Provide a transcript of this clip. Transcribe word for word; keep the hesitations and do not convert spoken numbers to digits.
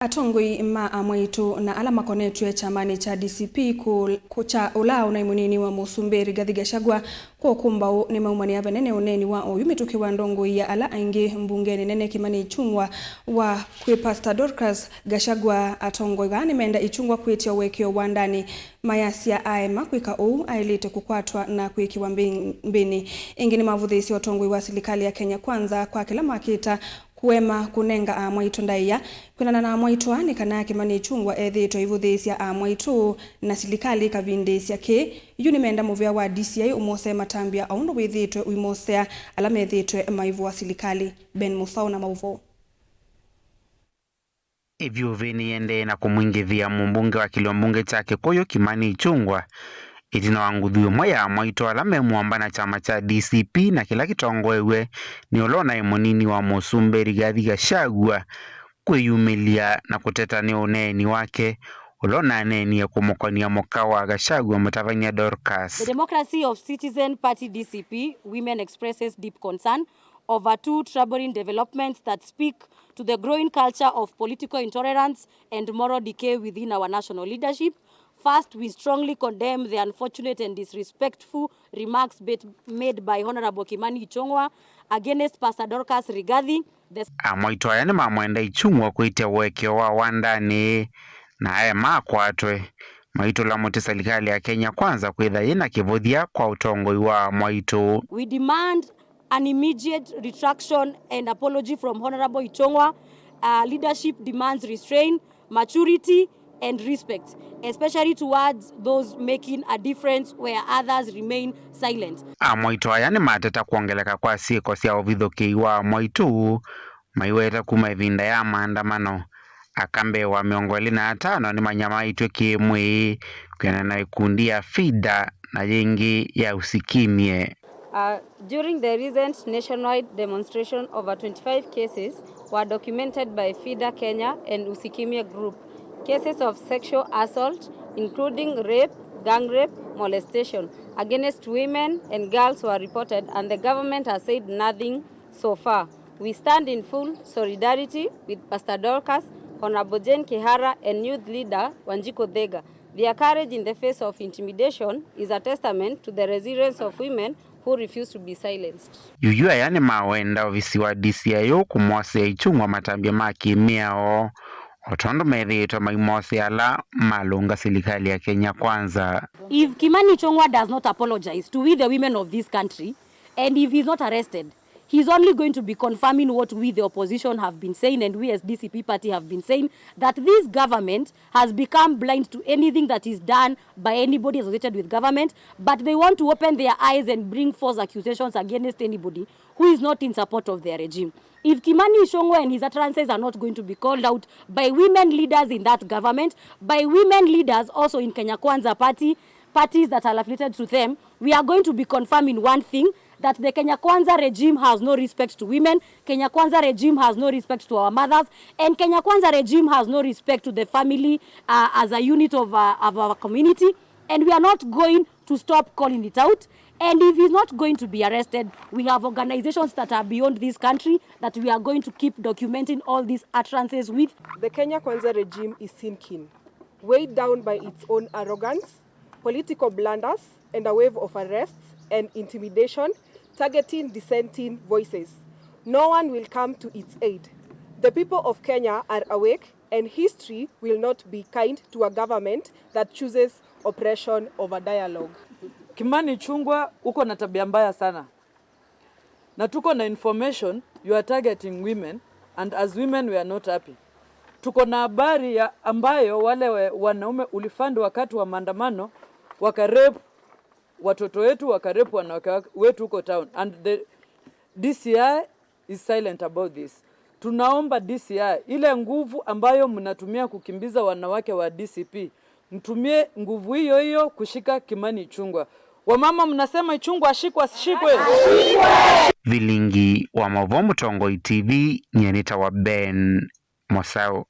Atongoi ma amwaitũ na ala makonetw'e kyamanĩ kya D C P kũ-, kũ-, kya ũla ũnaĩ mũnini wa mũsumbĩ Rigathi Gachagua kwa ũkũmbaũ nĩmaumanĩa vanene ũneeni wa oyu mĩtũkĩ wa ndongoi ya ala aingĩ mbungenĩ nene Kimani Ichung'wa wa kwĩ Pastor Dorcas Gachagua. Atongoi aa nĩmenda Ichung'wa kwĩtya ũekeo wandanĩ, mayasya aema kwĩka ũu aĩlĩte kũkwatwa na kwĩkĩwa mbĩ-, mbĩnĩ. Ĩngĩ nĩmavũthĩĩsye ũtongoi wa silikalĩ ya Kenya Kwanza kwa kĩla makĩta kũema kũnenga amwaitũ ndaĩa. Kwĩanana na amwaitũ aa nĩ kana Kimani Ichung'wa ethĩĩtwe aivũthĩĩsya amwaitũ na silikalĩ ĩkavindĩĩsya kĩĩ. Yu nĩmenda mũvĩa wa D C I ũmosee matambya o ũndũ wĩthĩĩtwe ũimosea ala methĩĩtwe maivũa silikalĩ. Ben Mũsaũ na maũvoo. Ĩvyũvĩ nĩyĩendee na kũmwingĩvĩa mũmbunge wa kĩlio mbunge kya Kĩkũyũ Kimani Ichung'wa ĩtina wa nguthu ĩmwe ya amwaitũ ala me mũamba na kyama kya D C P na kĩla kĩtongoew'e nĩ ũla ũnaĩ mũnini wa mũsumbĩ Rigathi Gachagua kwĩyumĩlya na kũteta nĩ ũneeni wake ũla ũnaneenie kũmũkonia mũka wa Gachagua, Mũtavany'a Dorcas. The Democracy of Citizen Party, D C P, Women expresses deep concern over two troubling developments that speak to the growing culture of political intolerance and moral decay within our national leadership. First, we strongly condemn the unfortunate and disrespectful remarks bet-, made by Honorable Kimani Ichung'wa against Pastor Dorcas Rigathi, the Amwaitũ aya nĩmamwenda Ichung'wa kwĩtya ũekeo wa wandanĩ na aema akwatwe, maitũla mũtĩ silikalĩ ya Kenya Kwanza kwĩtha yĩna kĩvũthya kwa ũtongoi wa amwaitũ. We demand an immediate retraction and apology from Honorable Ichung'wa. Uh, leadership demands restraint, maturity, and respect, especially towards those making a difference where others remain silent. Amwaitũ aya nĩmateta kwongeleka kwa syĩko sya ũvithũkĩi wa amwaitũ, maiweta kuma ĩvinda ya maandamano. Aka mbee wa mĩongo ĩlĩ na atano nĩmanyamaĩtw'e kĩ-mwĩĩ kwĩanana na ĩkundi ya FIDA na yĩngĩ ya Usikimie. Uh, during the recent nationwide demonstration, over twenty-five cases were documented by FIDA Kenya and Usikimie group. Cases of sexual assault, including rape, gang rape, molestation against women and girls were reported, and the government has said nothing so far. We stand in full solidarity with Pastor Dorcas, Honorable Jane Kihara, and youth leader Wanjiku Thega. Their courage in the face of intimidation is a testament to the resilience of women who refuse to be silenced. Yuyu aya nĩmawenda ovisi wa D C I kũmwosea Ichung'wa matambya ma kĩmĩao, o tondũ methĩĩtwe maimosea ala malũnga silikalĩ ya Kenya Kwanza. If Kimani Ichung'wa does not apologize to we the women of this country, and if he's not arrested, he's only going to be confirming what we the opposition have been saying and we as D C P party have been saying, that this government has become blind to anything that is done by anybody associated with government, but they want to open their eyes and bring false accusations against anybody who is not in support of their regime. If Kimani Ichung'wa and his utterances are not going to be called out by women leaders in that government, by women leaders also in Kenya Kwanza party, parties that are affiliated to them, we are going to be confirming one thing, that the Kenya Kwanza regime has no respect to women, Kenya Kwanza regime has no respect to our mothers, and Kenya Kwanza regime has no respect to the family, uh, as a unit of, uh, of our community, and we are not going to stop calling it out. And if he's not going to be arrested, we have organizations that are beyond this country that we are going to keep documenting all these utterances with. The Kenya Kwanza regime is sinking, weighed down by its own arrogance, political blunders, and a wave of arrests and intimidation targeting dissenting voices. No one will come to its aid. The people of Kenya are awake, and history will not be kind to a government that chooses oppression over dialogue. Kimani Ichung'wa, uko na tabia mbaya sana. Na tuko na information you are targeting women, and as women we are not happy. Tuko na habari ya ambayo wale we-, wanaume ulifund wakati wa maandamano waka rape watoto wetu, waka rape wanawake wak-, wetu huko town, and the D C I is silent about this. Tunaomba D C I, ile nguvu ambayo mnatumia kukimbiza wanawake wa D C P, mtumie nguvu hiyo hiyo kushika Kimani Ichung'wa. Wamama mnasema Ichung'wa ashikwe, asishikwe? Vilingi wa maũvoo Mũtongoi T V, nyie nĩtawa Ben Mũsaũ.